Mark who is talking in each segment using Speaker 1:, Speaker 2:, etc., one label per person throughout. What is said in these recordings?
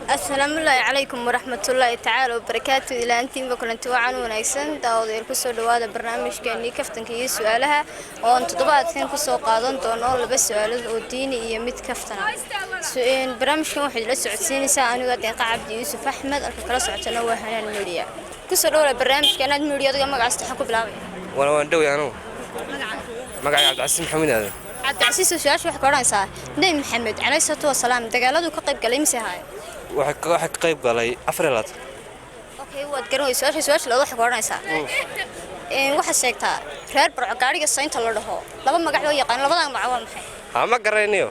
Speaker 1: Asalaamullaahi calaykum waraxmatullaahi tacaala wabarakaatu. Ilaantiinba kulanti wacan wanaagsan, daawadayaal. Kusoo dhawaada barnaamijkeenii kaftanka iyo su-aalaha, oo aan toddobaadkan kusoo qaadan doono laba su-aalood oo diini iyo mid kaftana. Barnaamijkan waxaad la socodsiinaysaa aniga, Deeqa Cabdi Yuusuf Axmed. Alka kala socotana waa Hanaan Media. Kusoo dhawaada barnaamijka Hanaad Media. Adiga magacaas taxa ku bilaabay?
Speaker 2: Waan dhowey. Anugu magacay Cabdicasiis Maxamed Aadan.
Speaker 1: Cabdicasiis, su-aasha waxay ka odhanaysaa: Nebi Maxamed calayhi salaatu wasalaam dagaaladuu ka qayb galay mise haay?
Speaker 2: Waxaa ka qayb galay 24.
Speaker 1: Okay, waad garan weysa su-aasha. Su-aasha labaad waxay ka odhanaysaa, waxaad sheegtaa reer Burco gaadhiga saynta la dhaho laba magac loo yaqaan. Labadan magac waa maxay?
Speaker 2: Ha, ma garanayo.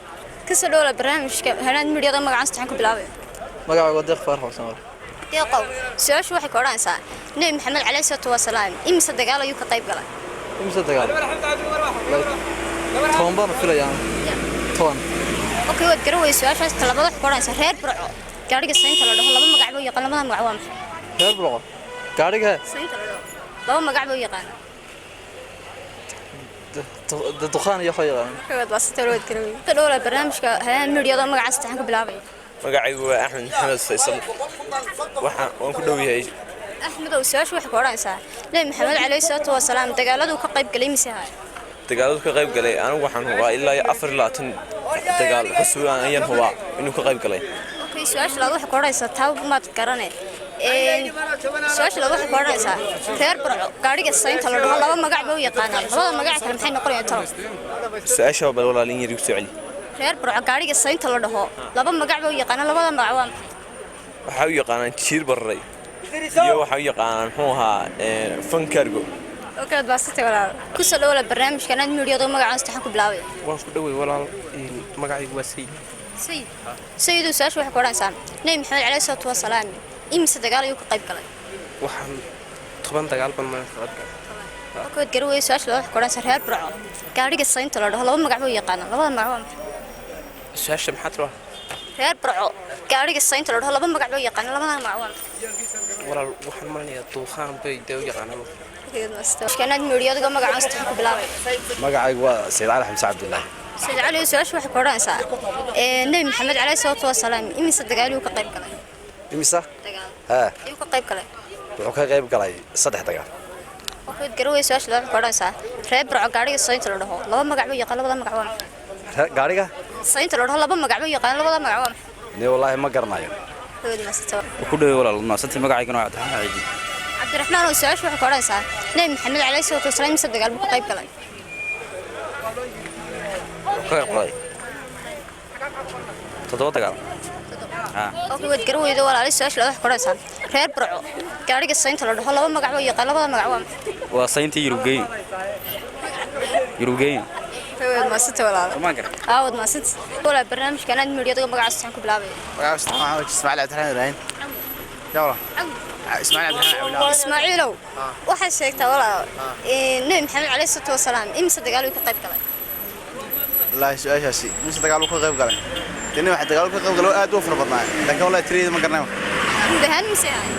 Speaker 1: Kasoo dhowla barnaamijka Hanaad Media-da. Magacaan saxan ku bilaabay?
Speaker 3: Magacayga waa Deeq Faarax Xuseen.
Speaker 1: Deeqow, su-aashu waxay ka odhanaysaa: Nebi Maxamed calayhi salaatu wasalaam imise dagaal ayuu ka qayb galay?
Speaker 3: Imise dagaal? 10 baan filayaa, 10.
Speaker 1: Okay, waad garan weysa su-aashaas. Talabaad waxay ka odhanaysaa: reer Burco gaadhiga saynta la dhaho laba magac buu yaqaan. Labada magac waa maxay?
Speaker 3: Reer Burco gaadhiga?
Speaker 1: Saynta la dhaho laba magac buu yaqaan.
Speaker 3: Dukhaan iyo waxa yaqaan.
Speaker 1: Waad baasatay, waad garan weysa. Kasoo dhowla barnaamijka Hanaad Media-da. Magacaan saxan ku bilaabay?
Speaker 2: Magacaygu waa Axmed Maxamed Faysal. Waxaan waan ku dhow yahay.
Speaker 1: Axmedow, su-aashu waxay ka odhanaysaa: Nebi Maxamed calayhi salaatu wasalaam dagaaladuu ka qayb galay mise haay?
Speaker 2: Dagaaladu ka qayb galay, anigu waxaan hubaa ilaa iyo 24 dagaal kasugan ayaan hubaa inuu ka qayb galay.
Speaker 1: Okay, su-aasha labaad waxay ka odhanaysaa, taa maad garane. Su-aasha labaad waxay ka odhanaysaa: reer Burco gaadhiga saynta la dhaho laba magac ba u yaqaanaa. Labada magac kale maxay noqonayaan talo?
Speaker 2: Su-aasha bal walaalin yar igu soo celi.
Speaker 1: Reer Burco gaadhiga saynta la dhaho laba magac ba u yaqaanaa. Labada magac waa maxay?
Speaker 2: Waxaa u yaqaanaan jiir bararay iyo waxaa u yaqaanaan, muxuu ahaa, fankargo.
Speaker 1: Okay, baasatay walaal. Kusoo dhawala barnaamijka Hanaad Media-da. Magacaan saxan ku bilaabay?
Speaker 4: Waan ku dhowey walaal. Magacaygu waa Sayid.
Speaker 1: Sayid, sayidow, su-aasha waxay ku odhanaysaa: Nebi Maxamed calayhi salaatu wasalaam imise dagaal ayuu ka qayb galay?
Speaker 4: Waxaan 10 dagaal baan maanta ka qayb galay.
Speaker 1: Markaad garan weyso, su-aasha labaad waxay ku odhanaysaa: reer Burco gaadhiga saynta la dhaho laba magac buu yaqaanaa. Labada magac waa maxay?
Speaker 4: Su-aasha maxaad rabaa?
Speaker 1: Reer Burco gaadhiga saynta la dhaho laba magac buu yaqaanaa. Labada magac waa maxay?
Speaker 4: Walaal, waxaan malinayaa duuqaan bay dee u yaqaanaan.
Speaker 1: Kanaad Media, adigoo magacaan saddex ku bilaabay?
Speaker 5: Magacaygu waa Sayid Cali Xamse Cabdilaahi.
Speaker 1: Sayid Cali, su-aasha waxay ku odhanaysaa: Nebi Maxamed calayhi salaatu wasalaam imise dagaal ayuu ka qayb galay?
Speaker 5: Imisa?
Speaker 1: Dagaal
Speaker 5: haa
Speaker 1: ayuu ka qayb galay?
Speaker 5: Wuxuu ka qayb galay saddex dagaal.
Speaker 1: Waxaad garan weysa. Su-aasha labaad waxay ku odhanaysaa: reer Burco gaadhiga saynta la dhaho laba magac buu yaqaan. Labada magac waa maxay?
Speaker 5: Gaadhiga?
Speaker 1: Saynta la dhaho laba magac buu yaqaan. Labada magac waa maxay?
Speaker 5: Ni wallaahi ma garanayo.
Speaker 6: Ku dhawey walaal, maasantay. Magacaygana waa Cabdiraxmaan Ciidi.
Speaker 1: Cabdiraxmaan oo, su-aasha waxay ku odhanaysaa: Nebi Maxamed calayhi salaatu wasalaam imise dagaal buu ka qayb galay?
Speaker 6: Ka qayb galay toddoba dagaal.
Speaker 1: Okay, waad garan weydo walaali. Su-aasha labaad waxay ku odhanaysaa: reer Burco gaadhiga saynta la dhaho laba magac buu yaqaan. Labada magac waa maxay?
Speaker 6: Waa saynta Yurubgeyn, Yurubgeyn.
Speaker 1: Waad maasanta walaal.
Speaker 6: Somaan garan.
Speaker 1: Aa, waad maasanta walaal. Barnaamijka Anaad Media, adiga magaca saxan ku bilaabay?
Speaker 7: Ismaaciil Cabdiraxmaan Ibraahim. Yalla, Ismaaciil Cabdiraxmaan Cabdillah.
Speaker 1: Ismaaciilow, waxaad sheegtaa walaal, Nebi Maxamed calayhi salaatu wasalaam imise dagaal uu ka qayb galay?
Speaker 7: Wallaahi su-aashaasi, mise dagaal uu ka qayb galay deni, waxa dagaal ka qayb galay aad u fara badnaa, laakiin wallahi tiriyada ma garanayo.
Speaker 1: Guud ahaan mise ahay?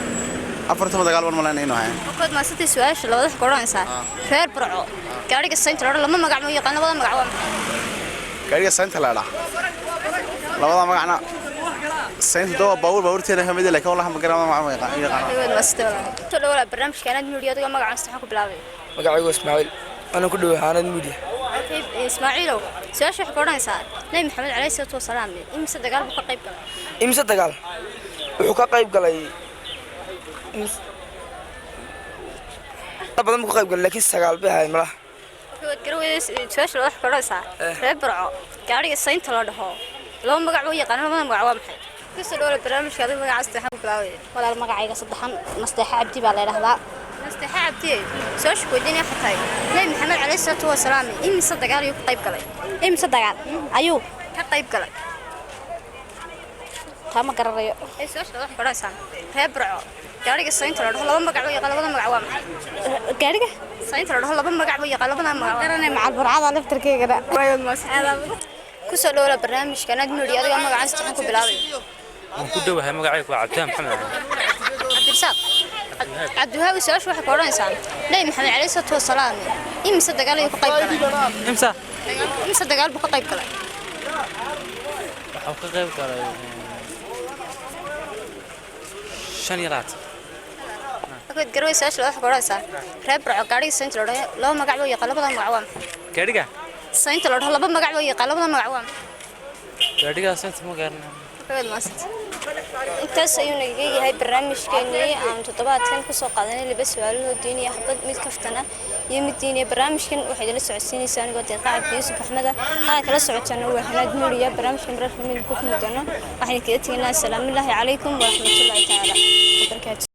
Speaker 7: 40 dagaal baan malaynaya inuu ahay.
Speaker 1: Waad maasantay. Su-aasha labaad waxay ku odhanaysaa: reer Burco gaadhiga saynta la dhaho laba magac ma yaqaan. Labada magac waa maxay?
Speaker 7: Gaariga saynta la dhaa labada magacna, saynta doo baabuur baabuurteena ka mid ah, laakiin wallahi ma garanayo magac ma yaqaan.
Speaker 1: Waad maasantay walaal. Soo dhawaada barnaamijka Anaad Media, adiga magacaan saxan ku bilaabay?
Speaker 8: Magacaygu waa Ismaaciil, anaa ku dhaway Xaanad Media.
Speaker 1: Ismaaciilow, su-aasha waxay ku odhanaysaa: Nebi Maxamed calayhi salaatu wasalaam imise dagaal buu ka qayb galay?
Speaker 8: Imise dagaal wuxuu ka qayb galay? Badan buu ka qayb galay, laakiin sagaal bay ahayd malaha.
Speaker 1: Waad garan weyday. Su-aasha labaad waxay ku odhanaysaa: reer Burco gaadhiga saynta la dhaho laba magac buu yaqaana. Labada magac waa maxay? Kusoo dhawaada barnaamijka, adiga magaca saddexan ku bilaabay?
Speaker 9: Walaal, magacayga saddexan Nasteexa Cabdi baa la yidhaahdaa.
Speaker 1: Nasteexa Cabdi, su-aasha ku weydiinaya waxay tahay: Nebi Maxamed calayhi salaatu wasalaam imise dagaal ayuu ka qayb galay?
Speaker 9: Imise dagaal ayuu
Speaker 1: ka qayb galay?
Speaker 9: Taa ma garanayo.
Speaker 1: Ee su-aasha labaad waxay ku odhanaysaa: reer Burco gaadhiga saynta la dhaho laba magac buu yaqaan. Labada magac waa maxay?
Speaker 9: Gaadhiga?
Speaker 1: Saynta la dhaho laba magac buu yaqaan. Labada magac waa
Speaker 9: Garanay macal Burcada laftarkeygana.
Speaker 1: Kusoo dhawaada barnaamijka Anaad Media, adiga magacaan saddexan ku bilaabay?
Speaker 10: Waan ku dhowahay. Magacaygu waa Cabdiwahab Maxamed.
Speaker 1: Cabdirasaaq Cabdiwahaabi, su-aasha waxay ku odhanaysaa: Nebi Maxamed calayhi salaatu wasalaam imise dagaal ayuu ka qayb galay?
Speaker 10: Imsa?
Speaker 1: Imise dagaal buu ka qayb galay?
Speaker 10: Waxuu ka qayb galay 25.
Speaker 1: Markaad garaway su-aasha labaad waxay ku odhanaysaa reer Burco gaadhiga saynta la dhaho laba magac buu yaqaan, labada magac waa maxay?
Speaker 10: Gaadhiga?
Speaker 1: Saynta la dhaho laba magac buu yaqaan, labada magac waa maxay?
Speaker 10: Gaadhigaas inta ma garanaa.
Speaker 1: Waad mahadsantahay. Intaas ayuu nagaga yahay barnaamijkeenii aan toddobaadkan kusoo qaadanay laba su-aalood diini ah, xabad mid kaftan ah iyo mid diini ah. Barnaamijkan waxaa idinla socodsiinaysaa anigoo Deeqa Cabdi Yuusuf Axmed ah. Halka kala socotaana waa Hanaad Nuuriya. Barnaamijkan mararka mid ku kulmi doono waxaan kaga tegaynaa asalaamu calaykum waraxmatullaahi tacaala wabarakaatu.